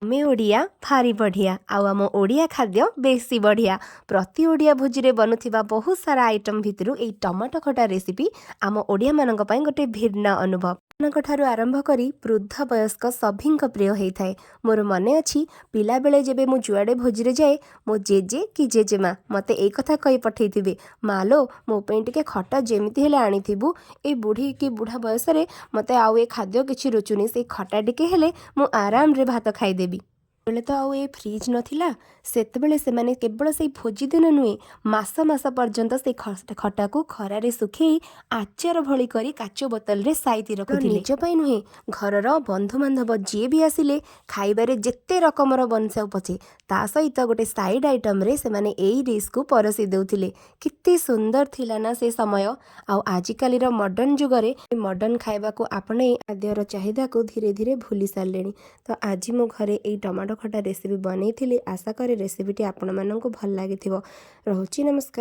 ଆମେ ଓଡ଼ିଆ ଭାରି ବଢ଼ିଆ, ଆଉ ଆମ ଓଡ଼ିଆ ଖାଦ୍ୟ ବେଶୀ ବଢ଼ିଆ। ପ୍ରତି ଓଡ଼ିଆ ଭୋଜିରେ ବନୁଥିବା ବହୁତ ସାରା ଆଇଟମ୍ ଭିତରୁ ଏଇ ଟମାଟୋ ଖଟା ରେସିପି ଆମ ଓଡ଼ିଆମାନଙ୍କ ପାଇଁ ଗୋଟେ ଭିନ୍ନ ଅନୁଭବ। ମାନଙ୍କ ଠାରୁ ଆରମ୍ଭ କରି ବୃଦ୍ଧ ବୟସ୍କ ସଭିଙ୍କ ପ୍ରିୟ ହେଇଥାଏ। ମୋର ମନେ ଅଛି, ପିଲାବେଳେ ଯେବେ ମୁଁ ଯୁଆଡ଼େ ଭୋଜିରେ ଯାଏ, ମୋ ଜେଜେ କି ଜେଜେମା ମୋତେ ଏଇ କଥା କହି ପଠେଇଥିବେ, "ମାଲୋ, ମୋ ପାଇଁ ଟିକେ ଖଟା ଯେମିତି ହେଲେ ଆଣିଥିବୁ। ଏ ବୁଢ଼ୀ କି ବୁଢ଼ା ବୟସରେ ମୋତେ ଆଉ ଏ ଖାଦ୍ୟ କିଛି ରୁଚୁନି। ସେଇ ଖଟା ଟିକେ ହେଲେ ମୁଁ ଆରାମରେ ଭାତ ଖାଇଦେବି।" ସେତେବେଳେ ତ ଆଉ ଏ ଫ୍ରିଜ୍ ନଥିଲା। ସେତେବେଳେ ସେମାନେ କେବଳ ସେଇ ଭୋଜି ଦିନ ନୁହେଁ, ମାସ ମାସ ପର୍ଯ୍ୟନ୍ତ ସେଇ ଖଟାକୁ ଖରାରେ ଶୁଖେଇ ଆଚାର ଭଳି କରି କାଚ ବୋତଲରେ ସାଇତି ରଖୁଥିଲେ। ନିଜ ପାଇଁ ନୁହେଁ, ଘରର ବନ୍ଧୁବାନ୍ଧବ ଯିଏ ବି ଆସିଲେ, ଖାଇବାରେ ଯେତେ ରକମର ବନିଥାଉ ପଛେ, ତା ସହିତ ଗୋଟେ ସାଇଡ୍ ଆଇଟମ୍ରେ ସେମାନେ ଏଇ ଡିଶ୍କୁ ପରସି ଦେଉଥିଲେ। କେତେ ସୁନ୍ଦର ଥିଲା ନା ସେ ସମୟ? ଆଉ ଆଜିକାଲିର ମଡ଼ର୍ଣ୍ଣ ଯୁଗରେ ମଡ଼ର୍ଣ୍ଣ ଖାଇବାକୁ ଆପଣେଇ ଖାଦ୍ୟର ଚାହିଦାକୁ ଧୀରେ ଧୀରେ ଭୁଲି ସାରିଲେଣି। ତ ଆଜି ମୁଁ ଘରେ ଏଇ ଟମାଟୋ ଖଟା ରେସିପି ବନେଇଥିଲି। ଆଶା କରେ ରେସିପିଟି ଆପଣମାନଙ୍କୁ ଭଲ ଲାଗିଥିବ। ରହୁଛି, ନମସ୍କାର।